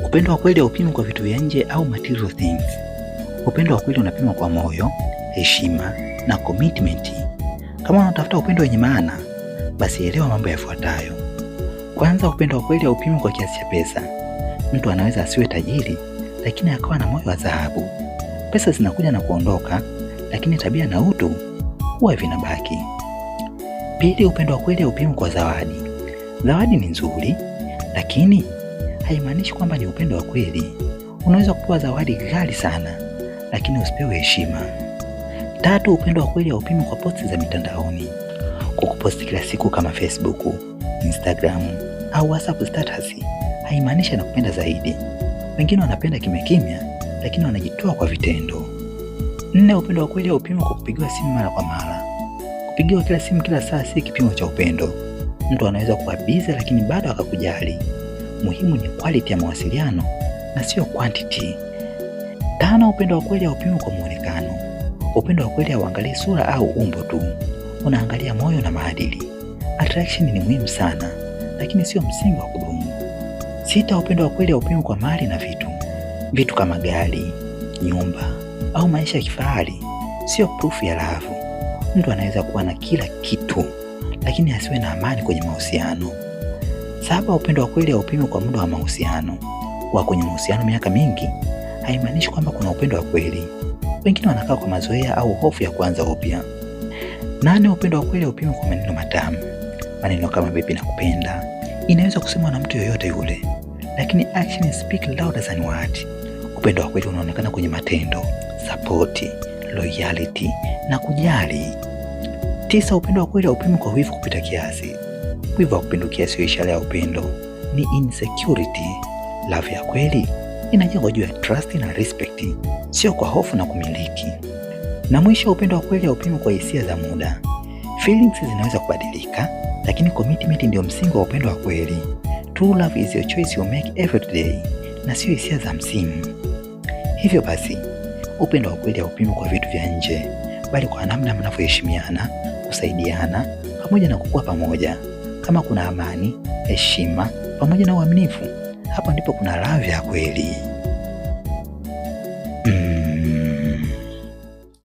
Upendo wa kweli haupimwi kwa vitu vya nje au material things. Upendo wa kweli unapimwa kwa moyo, heshima na commitment. Kama unatafuta upendo wenye maana, basi elewa mambo yafuatayo. Kwanza, upendo wa kweli haupimwi kwa kiasi cha pesa. Mtu anaweza asiwe tajiri, lakini akawa na moyo wa dhahabu. Pesa zinakuja na kuondoka, lakini tabia na utu huwa vinabaki. Pili, upendo wa kweli haupimwi kwa zawadi. Zawadi ni nzuri, lakini haimaanishi kwamba ni upendo wa kweli. Unaweza kupewa zawadi ghali sana, lakini usipewe heshima. Tatu, upendo wa kweli haupimwi kwa posti za mitandaoni. Kukuposti kila siku kama Facebook, Instagram au WhatsApp status haimaanishi anakupenda zaidi. Wengine wanapenda kimya kimya, lakini wanajitoa kwa vitendo. Nne, upendo wa kweli haupimwi kwa kupigiwa simu mara kwa mara. Kupigiwa kila simu kila saa si kipimo cha upendo. Mtu anaweza kuwa busy lakini bado akakujali. Muhimu ni quality ya mawasiliano na sio quantity. Tano, upendo wa kweli haupimwi kwa muonekano. Upendo wa kweli hauangalii sura au umbo tu, unaangalia moyo na maadili. Attraction ni muhimu sana, lakini sio msingi wa kudumu. Sita, upendo wa kweli haupimwi kwa mali na vitu. Vitu kama gari, nyumba au maisha ya kifahari sio proof ya love. Mtu anaweza kuwa na kila kitu lakini asiwe na amani kwenye mahusiano. Saba, upendo wa kweli haupimwi kwa muda wa mahusiano. Kuwa kwenye mahusiano miaka mingi haimaanishi kwamba kuna upendo wa kweli. Wengine wanakaa kwa mazoea au hofu ya kuanza upya. Nane, upendo wa kweli haupimwi kwa maneno matamu. Maneno kama baby nakupenda inaweza kusemwa na mtu yoyote yule, lakini action speak louder than words. Upendo wa kweli unaonekana kwenye matendo, support, loyalty na kujali. Tisa, upendo wa kweli haupimwi kwa wivu kupita kiasi. Wivu wa kupindukia sio ishara ya upendo, ni insecurity. Love ya kweli inajengwa juu ya trust na respect, sio kwa hofu na kumiliki. Na mwisho, upendo wa kweli haupimwi kwa hisia za muda. Feelings zinaweza kubadilika, lakini commitment ndio msingi wa upendo wa kweli. True love is a choice you make every day, na sio hisia za msimu. Hivyo basi, upendo wa kweli haupimwi kwa vitu vya nje, bali kwa namna mnavyoheshimiana, kusaidiana pamoja na kukua pamoja. Kama kuna amani, heshima pamoja na uaminifu, hapo ndipo kuna love ya kweli.